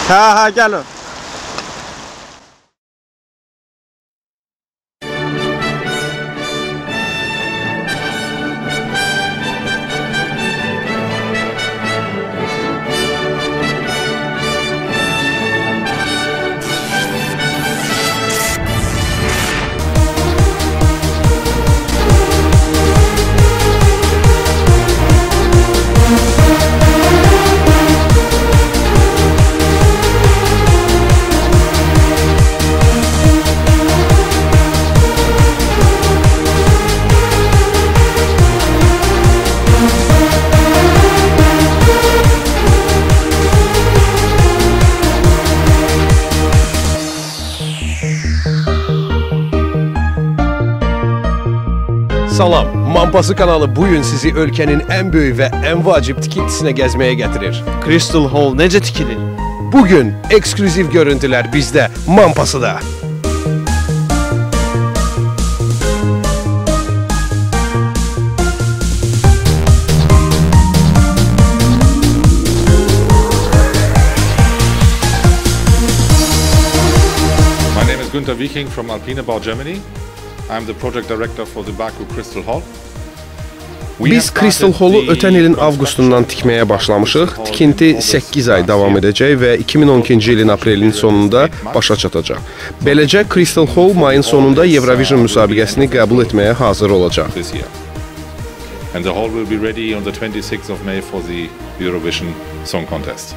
Hə, hə, gəlin. Salam, Mampası kanalı bu gün sizi ölkənin ən böyük və ən vacib tikintisinə gəzməyə gətirir. Crystal Hall necə tikilir? Bugün eksklüziv görüntülər bizdə, Mampasıda. My name is Günther Wieking from Alpine Bau Germany. I'm the project director for the Baku Crystal Hall. Biz Crystal Hall'u ötən ilin avqustundan tikməyə başlamışıq. Tikinti 8 ay davam edəcək və 2012-ci ilin aprelin sonunda başa çatacaq. Beləcə Crystal Hall mayın sonunda Eurovision müsabiqəsini qəbul etməyə hazır olacaq. And the hall will be ready on the 26th of May for the Eurovision Song Contest.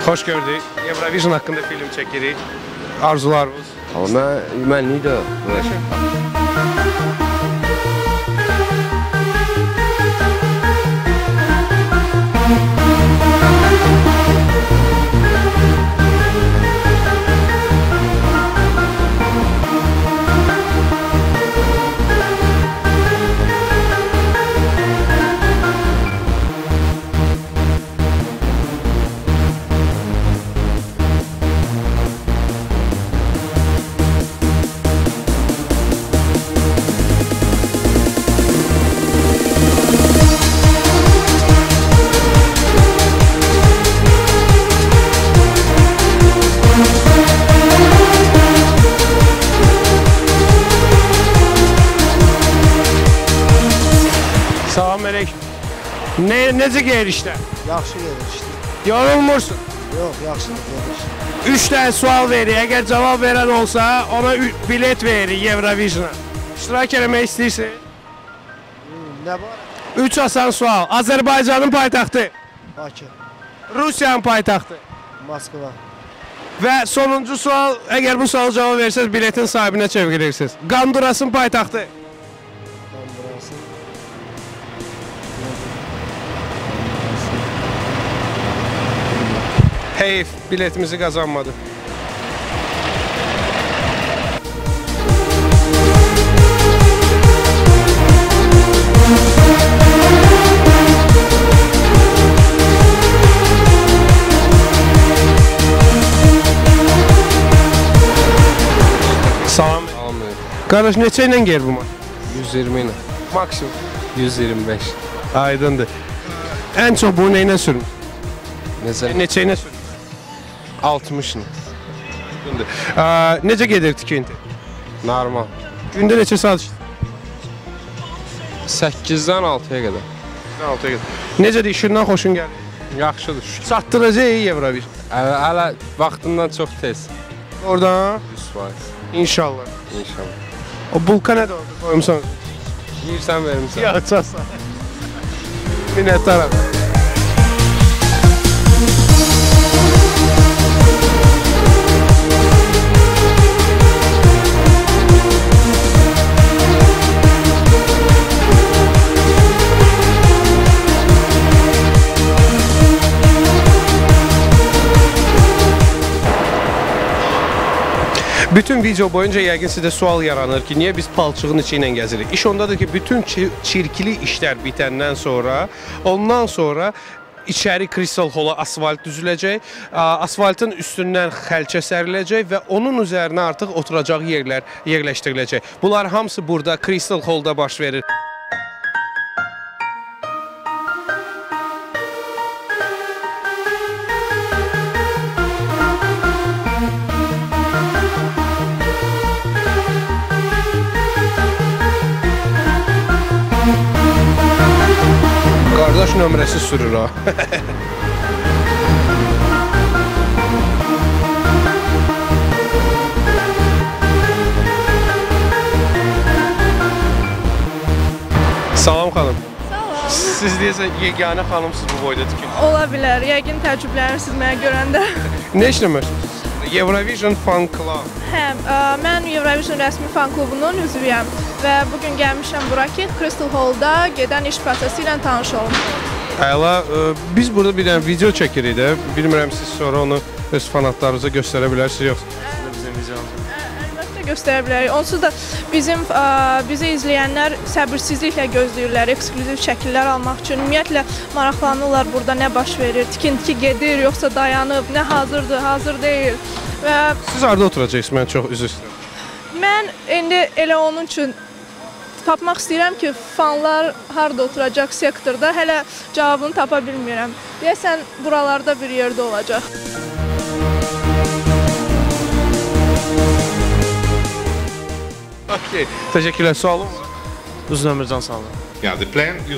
Xoş gördük. Eurovision haqqında film çəkirik. Arzularınız? Mən nidə? Salam aleyküm. Necə gedir işlər? Yaxşı gedir işlər. Yorulmursun? Yox, yaxşı gedir. 3 dənə sual verir. Əgər cavab verən olsa, ona bilet veririk Eurovisiona. İştirak eləmək istəyirsin? Nə var? 3 asan sual. Azərbaycanın paytaxtı? Bakı. Rusiyanın paytaxtı? Moskva. Və sonuncu sual, əgər bu suala cavab versəniz, biletin sahibinə çevrilirsiniz. Qandurasın paytaxtı? Qandurasın. Heyf, biletimizi qazanmadı. Salam. Qardaş, neçə ilə gedir bu maşın? 120 ilə. Maksimum? 125. Aydındır. Ən çox bunu nə ilə sürmüş? Necə? Neçə ilə sürmüş? 60 ilə. Necə gedir tikinti? Normal. Gündə neçə saat işləyir? 8-dən 6-ya qədər. 8-dən 6-ya qədər. Necədir, işindən xoşun gəlir? Yaxşıdır, şükür. Çatdıracaq Eurovision? Hələ vaxtından çox tez. Oradan? 100%. İnşallah. İnşallah. O bulka nədir orada qoyumsan? Yiyirsən, vermirsən. Yox, çox sağ ol. Minnətdaram. Bütün video boyunca yəqin sizdə sual yaranır ki, niyə biz palçığın içi ilə gəzirik? İş ondadır ki, bütün çirkli işlər bitəndən sonra, ondan sonra İçəri Crystal Hall-a asfalt düzüləcək. Asfaltın üstündən xəlçə səriləcək və onun üzərinə artıq oturacaq yerlər yerləşdiriləcək. Bunlar hamısı burada Crystal Hall-da baş verir. Qardaş nömrəsi sürür ha. Salam xanım. Salam. Siz deyəsən yeganə xanımsınız bu boyda tikin. Ola bilər. Yəqin təəccüblənirsiniz mənə görəndə. Nə işləmirsiniz? Eurovision Fan Club. Hə, mən Eurovision rəsmi fan klubunun üzvüyəm və bu gün gəlmişəm bura ki, Crystal Hall-da gedən iş prosesi ilə tanış olum. Əla, biz burada bir dənə video çəkirik də. Bilmirəm siz sonra onu öz fanatlarınıza göstərə bilərsiniz yoxsa. Bizim videomuz. Əlbəttə göstərə bilərik. Onsuz da bizim bizi izləyənlər səbirsizliklə gözləyirlər eksklüziv şəkillər almaq üçün. Ümumiyyətlə maraqlanırlar burada nə baş verir, tikinti gedir yoxsa dayanıb, nə hazırdır, hazır deyil. Və siz harda oturacaqsınız? Mən çox üzr istəyirəm. Mən indi elə onun üçün tapmaq istəyirəm ki, fanlar harda oturacaq sektorda, hələ cavabını tapa bilmirəm. Deyəsən buralarda bir yerdə olacaq. Okey, təşəkkürlər. Sualım var. Uzun ömür, can sağlığı.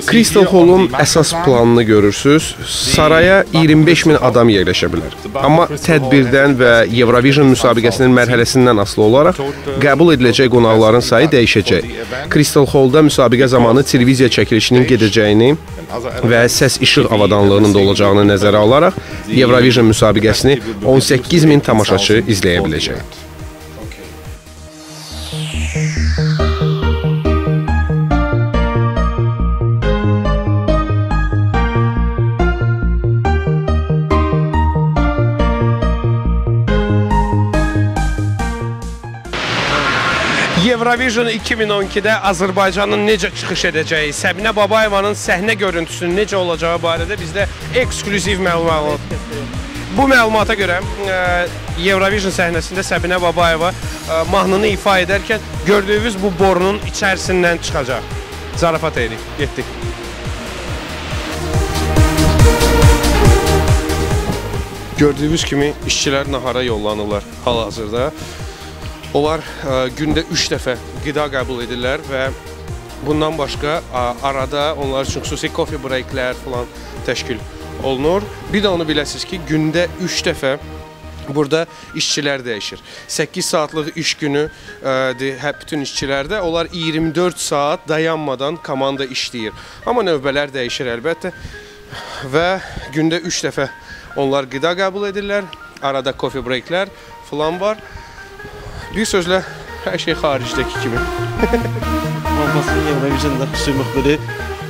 Crystal Hall-un əsas planını görürsünüz. Saraya 25.000 adam yerləşə bilər. Amma tədbirdən və Eurovision müsabiqəsinin mərhələsindən asılı olaraq qəbul ediləcək qonaqların sayı dəyişəcək. Crystal Hall-da müsabiqə zamanı televiziya çəkilişinin gedəcəyini və səs-işıq avadanlığının da olacağını nəzərə alaraq Eurovision müsabiqəsini 18.000 tamaşaçı izləyə biləcək. Eurovision 2012-də Azərbaycanın necə çıxış edəcəyi, Səbinə Babayevanın səhnə görüntüsünün necə olacağı barədə bizdə eksklüziv məlumat var. Bu məlumata görə Eurovision səhnəsində Səbinə Babayeva mahnını ifa edərkən gördüyünüz bu borunun içərisindən çıxacaq. Zarafat edirik, getdik. Gördüyünüz kimi işçilər nahara yollanırlar hal-hazırda. Onlar gündə 3 dəfə qida qəbul edirlər və bundan başqa arada onlar üçün xüsusi coffee breaklər falan təşkil olunur. Bir də onu biləsiniz ki, gündə 3 dəfə burada işçilər dəyişir. 8 saatlıq iş günü bütün işçilərdə. Onlar 24 saat dayanmadan komanda işləyir. Amma növbələr dəyişir əlbəttə və gündə 3 dəfə onlar qida qəbul edirlər. Arada coffee breaklər falan var. Bir sözlə, hər şey xaricdəki kimi. Abbasın Eurovision'da xüsusi müxbiri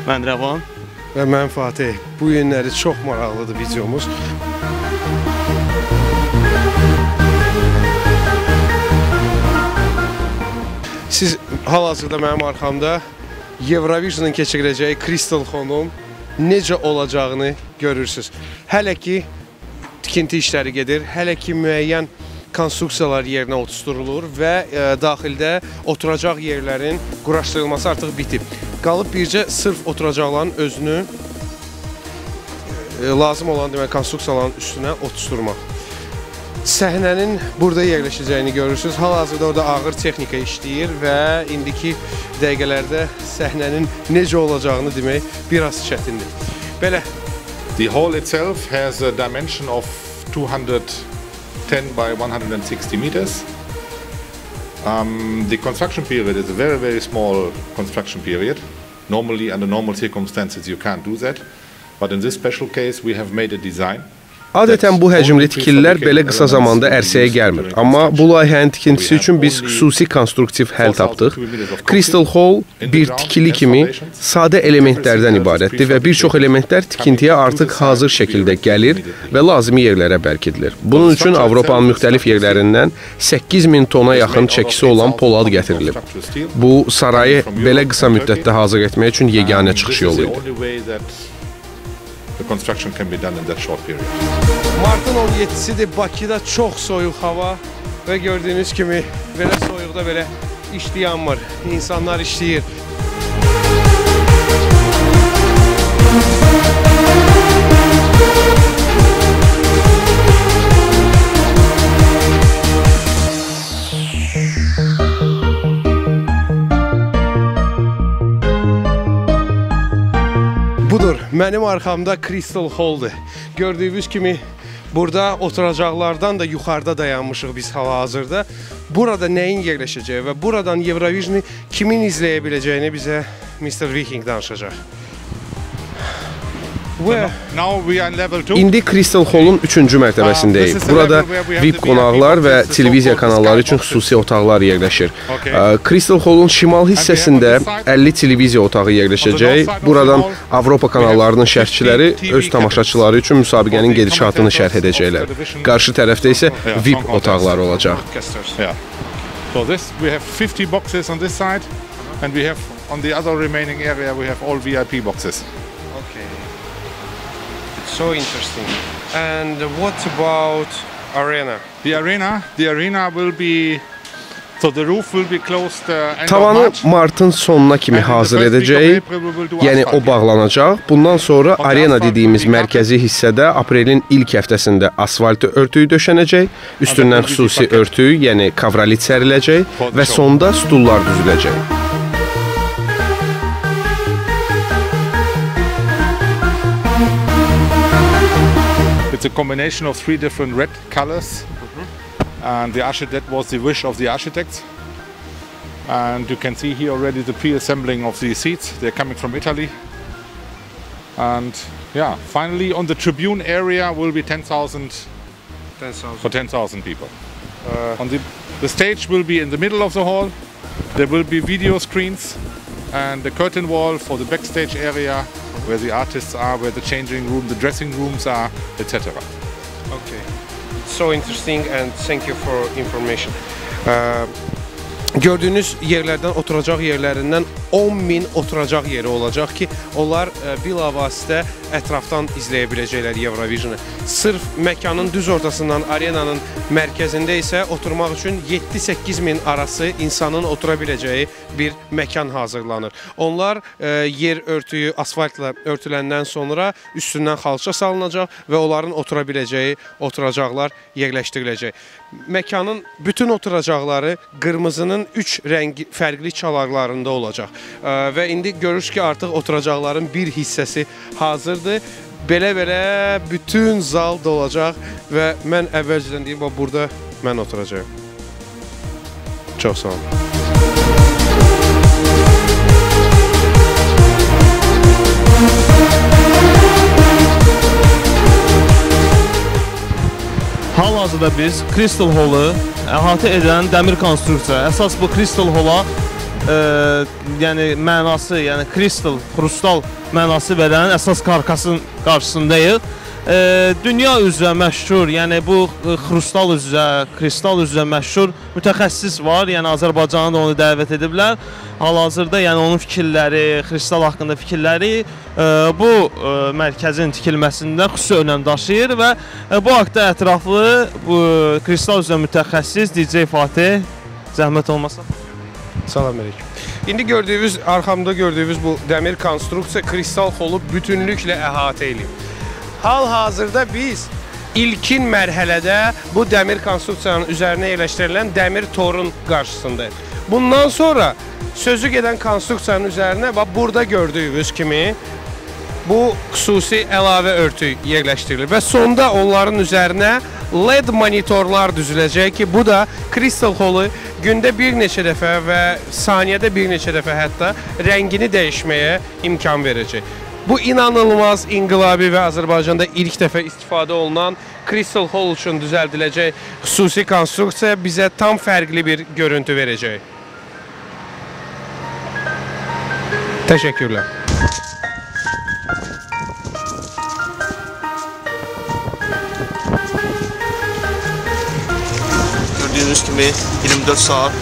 mən Rəvan. Və mən Fatih. Bu günləri çox maraqlıdır videomuz. Siz hal-hazırda mənim arxamda Eurovision'ın keçiriləcəyi Crystal Hall'un necə olacağını görürsünüz. Hələ ki tikinti işləri gedir, hələ ki müəyyən konstruksiyalar yerinə oturtdurulur və daxildə oturacaq yerlərin quraşdırılması artıq bitib. Qalıb bircə sırf oturacaqların özünü lazım olan demək, konstruksiyaların üstünə oturtdurmaq. Səhnənin burada yerləşəcəyini görürsünüz. Hal-hazırda orada ağır texnika işləyir və indiki dəqiqələrdə səhnənin necə olacağını demək biraz çətindir. Belə. The hall itself has a dimension of 210 by 160 meters. The construction period is a very, very small construction period. Normally, under normal circumstances, you can't do that. But in this special case, we have made a design. Adətən bu həcmli tikililər belə qısa zamanda ərsəyə gəlmir. Amma bu layihənin tikintisi üçün biz xüsusi konstruktiv həll tapdıq. Crystal Hall bir tikili kimi sadə elementlərdən ibarətdir və bir çox elementlər tikintiyə artıq hazır şəkildə gəlir və lazımi yerlərə bərkidilir. Bunun üçün Avropanın müxtəlif yerlərindən 8000 tona yaxın çəkisi olan polad gətirilib. Bu, sarayı belə qısa müddətdə hazır etmək üçün yeganə çıxış yolu idi. the construction can be done in that short period. Martın 17-sidir, Bakıda çox soyuq hava və gördüyünüz kimi belə soyuqda belə iş dayanmır, insanlar işləyir. Budur, mənim arxamda Crystal Hall'dır. Gördüyünüz kimi burada oturacaqlardan da yuxarıda dayanmışıq biz hal-hazırda. Burada nəyin yerləşəcəyi və buradan Eurovision'ı kimin izləyə biləcəyini bizə Mr. Viking danışacaq. İndi Crystal Hall'un 3-cü mərtəbəsindəyik. Burada VIP qonaqlar və televiziya kanalları üçün xüsusi otaqlar yerləşir. Crystal Hall'un şimal hissəsində 50 televiziya otağı yerləşəcək. Buradan Avropa kanallarının şərhçiləri öz tamaşaçıları üçün müsabiqənin gedişatını şərh edəcəklər. Qarşı tərəfdə isə VIP otaqları olacaq. So this we have 50 boxes on this side and we have on the other remaining area we have all VIP boxes. Okay. So interesting. And what about arena? The arena will be, so the roof will be closed end of Tavanı March. martın sonuna kimi hazır edəcəyik. Yəni o bağlanacaq. Bundan sonra arena dediyimiz mərkəzi hissədə aprelin ilk həftəsində asfalt örtüyü döşənəcək, üstündən xüsusi örtüyü, yəni kavralit səriləcək və sonda stullar düzüləcək. It's a combination of three different red colors, and the architect was the wish of the architects. And you can see here already the pre-assembling of the seats. They're coming from Italy. And yeah, finally on the tribune area will be 10,000 for 10,000 people. On the stage will be in the middle of the hall. There will be video screens and the curtain wall for the backstage area, where the artists are, where the changing room, the dressing rooms are, etc. Okay, it's so interesting and thank you for information. Gördüyünüz yerlərdən, oturacaq yerlərindən 10.000 oturacaq yeri olacaq ki, onlar bilavasitə ətrafdan izləyə biləcəklər Eurovision'ı. Sırf məkanın düz ortasından, arenanın mərkəzində isə oturmaq üçün 7-8 min arası insanın otura biləcəyi bir məkan hazırlanır. Onlar yer örtüyü asfaltla örtüləndən sonra üstündən xalça salınacaq və onların otura biləcəyi oturacaqlar yerləşdiriləcək. Məkanın bütün oturacaqları qırmızının 3 rəngi fərqli çalarlarında olacaq. Və indi görürüz ki, artıq oturacaqların bir hissəsi hazırdır. Belə-belə bütün zal dolacaq və mən əvvəlcədən deyim, bax, burada mən oturacağam. Çox sağ olun. Hal-hazırda biz Crystal Hall'ı əhatə edən dəmir konstruksiya. Əsas bu Crystal Hall'a yəni mənası, yəni crystal, xrustal mənası verən əsas karkasın qarşısındayıq. Dünya üzrə məşhur, yəni bu xrustal üzrə, kristal üzrə məşhur mütəxəssis var. Yəni Azərbaycana da onu dəvət ediblər. Hal-hazırda yəni onun fikirləri, kristal haqqında fikirləri bu mərkəzin tikilməsində xüsusi önəm daşıyır və bu haqda ətraflı bu kristal üzrə mütəxəssis DJ Fatih, zəhmət olmasa. Salam aleyküm. İndi gördüyünüz, arxamda gördüyünüz bu dəmir konstruksiya Crystal Hall'u bütünlüklə əhatə eləyib. Hal-hazırda biz ilkin mərhələdə bu dəmir konstruksiyanın üzərinə yerləşdirilən dəmir torun qarşısındayıq. Bundan sonra sözü gedən konstruksiyanın üzərinə bax burada gördüyünüz kimi bu xüsusi əlavə örtük yerləşdirilir və sonda onların üzərinə LED monitorlar düzüləcək ki, bu da Crystal Hall'ı gündə bir neçə dəfə və saniyədə bir neçə dəfə hətta rəngini dəyişməyə imkan verəcək. Bu inanılmaz inqilabi və Azərbaycanda ilk dəfə istifadə olunan Crystal Hall üçün düzəldiləcək xüsusi konstruksiya bizə tam fərqli bir görüntü verəcək. Təşəkkürlər. Gördüyünüz kimi 24 saat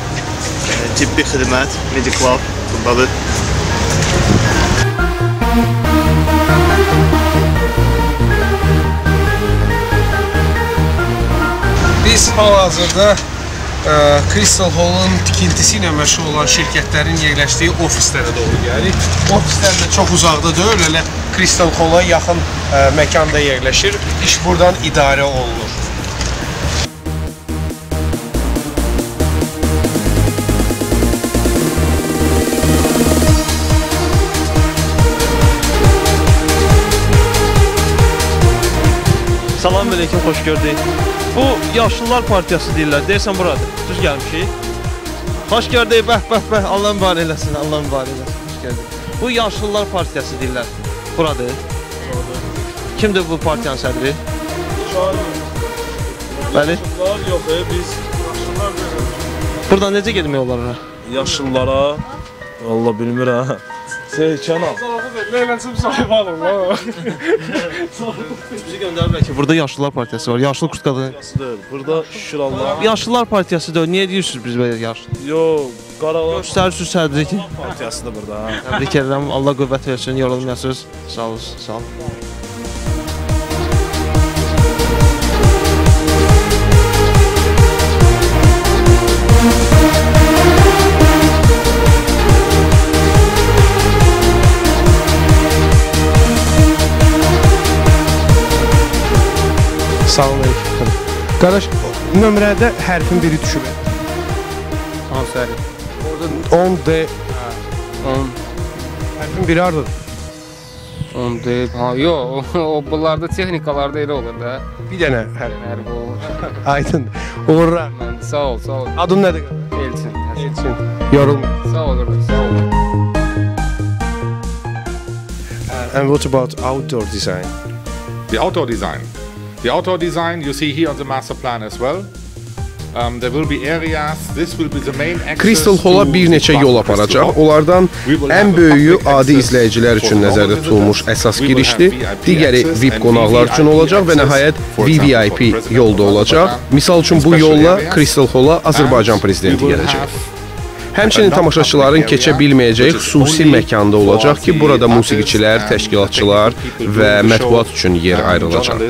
tibbi xidmət, Mediclub buradadır. Biz hal-hazırda Crystal Hall'un tikintisi ilə məşğul olan şirkətlərin yerləşdiyi ofislərə doğru gəlirik. Ofislər də çox uzaqda deyil, elə Crystal Hall'a yaxın məkanda yerləşir. İş buradan idarə olunur. Salam aleyküm, xoş gördük. Bu Yaşıllar Partiyası deyirlər, deyirsən buradır. Düz gəlmişik. Xoş gördük, bəh, bəh, bəh. Allah mübarək eləsin, Allah mübarək eləsin. Xoş gördük. Bu Yaşıllar Partiyası deyirlər. Buradır. Kimdir bu partiyanın sədri? Bəli. Yaşıllar yox, biz yaşıllar deyirik. Buradan necə getmək olar ora? Yaşıllara, valla bilmirəm. Kənan. Leyləncim sahib alın. Bizi göndəriblər ki, burada Yaşıllar Partiyası var. Yaşıl kurtkalı. Deyil. Burada şükür Allaha. Yaşıllar Partiyası deyil. Niyə deyirsiniz biz belə yaşlı? Yox, Qaralar Göstərirsiniz sədri ki. Partiyasıdır burada. Ha. Təbrik edirəm. Allah qüvvət versin, yorulmayasınız. Sağ olun, sağ olun. Salam aleyküm. Qardaş, nömrədə hərfin biri düşüb. Hansı hərf? Orada 10D. 10. Hərfin biri hardadır? 10D. Ha, yox, o bunlarda texnikalarda elə olur da. Bir dənə hərf. Hərf olur. Aydın. Uğurlar. Mən sağ ol, sağ ol. Adın nədir? Elçin. Elçin. Yorulma. Sağ ol, sağ ol. And what about outdoor design? The outdoor design. The outdoor design you see here on the master plan as well. There will be areas. This will be the main access. Crystal Hall-a bir neçə yol aparacaq. Onlardan ən böyüyü adi izləyicilər üçün nəzərdə tutulmuş əsas girişdir, digəri VIP qonaqlar üçün olacaq və nəhayət VVIP yolda olacaq. Misal üçün bu yolla Crystal Hall-a Azərbaycan prezidenti gələcək. Həmçinin tamaşaçıların keçə bilməyəcəyi xüsusi məkanda olacaq ki, burada musiqiçilər, təşkilatçılar və mətbuat üçün yer ayrılacaq.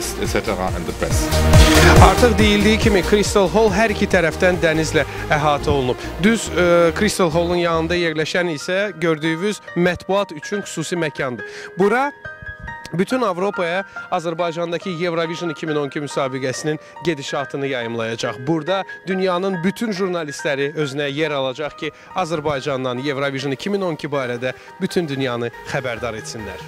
Artıq deyildiyi kimi Crystal Hall hər iki tərəfdən dənizlə əhatə olunub. Düz Crystal Hall'un yanında yerləşən isə gördüyünüz mətbuat üçün xüsusi məkandır. Bura bütün Avropaya Azərbaycandakı Eurovision 2012 müsabiqəsinin gedişatını yayımlayacaq. Burada dünyanın bütün jurnalistləri özünə yer alacaq ki, Azərbaycandan Eurovision 2012 barədə bütün dünyanı xəbərdar etsinlər.